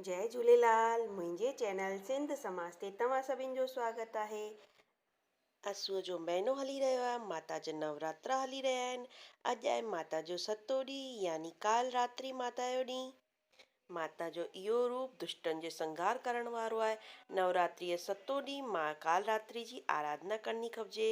جئي جهوليلال منهنجي چينل سنڌ سماج تي توهان سڀن جو سواگت آهي. اسوء جو مهينو هلي رهيو آهي، ماتا جا نوراترا هلي رهيا آهن. اڄ آهي ماتا جو ستون ڏينهن يعني ڪال راتري ماتا جو ڏينهن. ماتا جو اهو روپ دشٽن جي سنگهار ڪرڻ وارو آهي. نوراتريء جو ستون ڏينهن مان ڪال راتري جي آراڌنا ڪرڻي کپجي.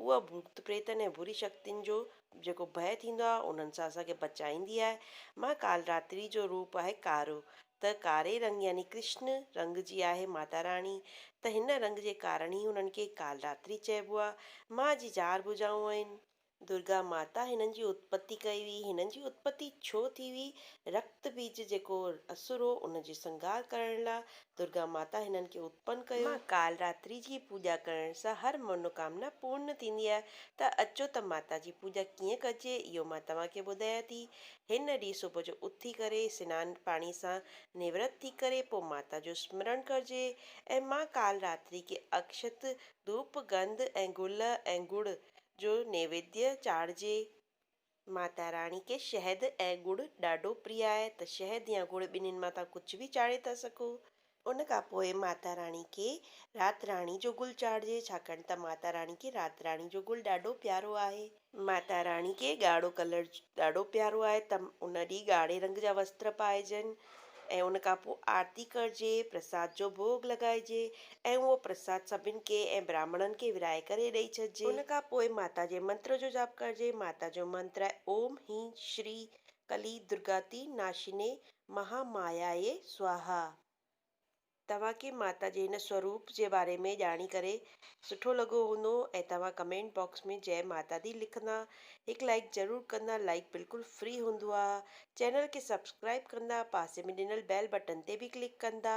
اها ڀوت پريتن ۽ بري شڪتين جو جيڪو ڀئه ٿيندو آهي انهن سان اسان کي بچائيندي آهي. مان ڪال راتري جو روپ آهي ڪارو ته ڪاري رنگ يعني ڪرشن رنگ جي آهي ماتا راڻي ته هن رنگ جي ڪارڻ ئي انهن کي ڪال راتري چئبو آهي. مان جي چار ڀجائون آهن. درگا ماتا هنن جي اتپتي ڪئي هئي. هنن جي اتپتي ڇو ٿي هئي؟ رڪت بيج جيڪو اسر هو ان جي سنگهار ڪرڻ لا درگا ماتا هنن کي اتپن ڪيو. مان ڪال راتري جي پوڄا ڪرڻ سان هر منوڪامنا پورن ٿيندي آهي ته اچو ته ماتا جي پوڄا ڪيئن ڪجي اهو مان توهان کي ٻڌايان ٿي. هن ڏينهن صبح جو اٿي ڪري سنان پاڻي سان نورت ٿي ڪري پوء ماتا جو سمرڻ ڪرجي ۽ مان ڪال راتري کي اڪشت، ڌوپ، گند ۽ گل ۽ ڳڙ جو نيويديه چاڙهجي. ماتا راڻي کي شهد ۽ ڳڙ ڏاڍو پريه آهي ته شهد يا ڳڙ ٻنهين مان توهان ڪجهه به چاڙهي ٿا سگهو. ان کان پوء ماتا راڻي کي رات راڻي جو گل چاڙهجي ڇاڪاڻ ته ماتا راڻي کي رات راڻي جو گل ڏاڍو پيارو آهي. ماتا راڻي کي ڳاڙهو ڪلر ڏاڍو پيارو آهي ته ان ڏينهن ڳاڙهي رنگ جا وستر پائجن. ۽ ان کان پوء آرتي ڪرجي، پرساد جو ڀوڳ لڳائجي ۽ اهو پرساد سڀن کي ۽ براهمڻن کي ورهائي ڪري ڏئي ڇڏجي. ان کان پوء ماتا جي منتر جو جاپ ڪرجي. ماتا جو منتر آهي اوم هين شري ڪلي درگاتي ناشني مها مايائي سواها. توهان کي ماتا جي هن سوروپ جي باري ۾ ڄاڻي ڪري سٺو لڳو هوندو ۽ توهان ڪمينٽ باڪس ۾ جئي ماتا the لکندا هڪ لائيڪ ضرور ڪندا لائيڪ بلڪل فري هوندو آ چينل کي سبسڪرائيب ڪندا پاسي ۾ ڏنل بيل بٽن تي به ڪلڪ ڪندا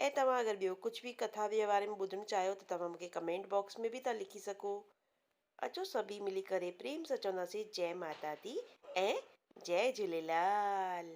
۽ توهان اگر ٻيو ڪجهه به ڪٿا جي باري ۾ ٻڌڻ چاهيو ته توهان مونکي ڪمينٽ باڪس ۾ به ٿا لکي سگهو اچو سڀئي ملي ڪري پريم سان چونداسين جئي ماتا the ۽ جئي جهوليلال.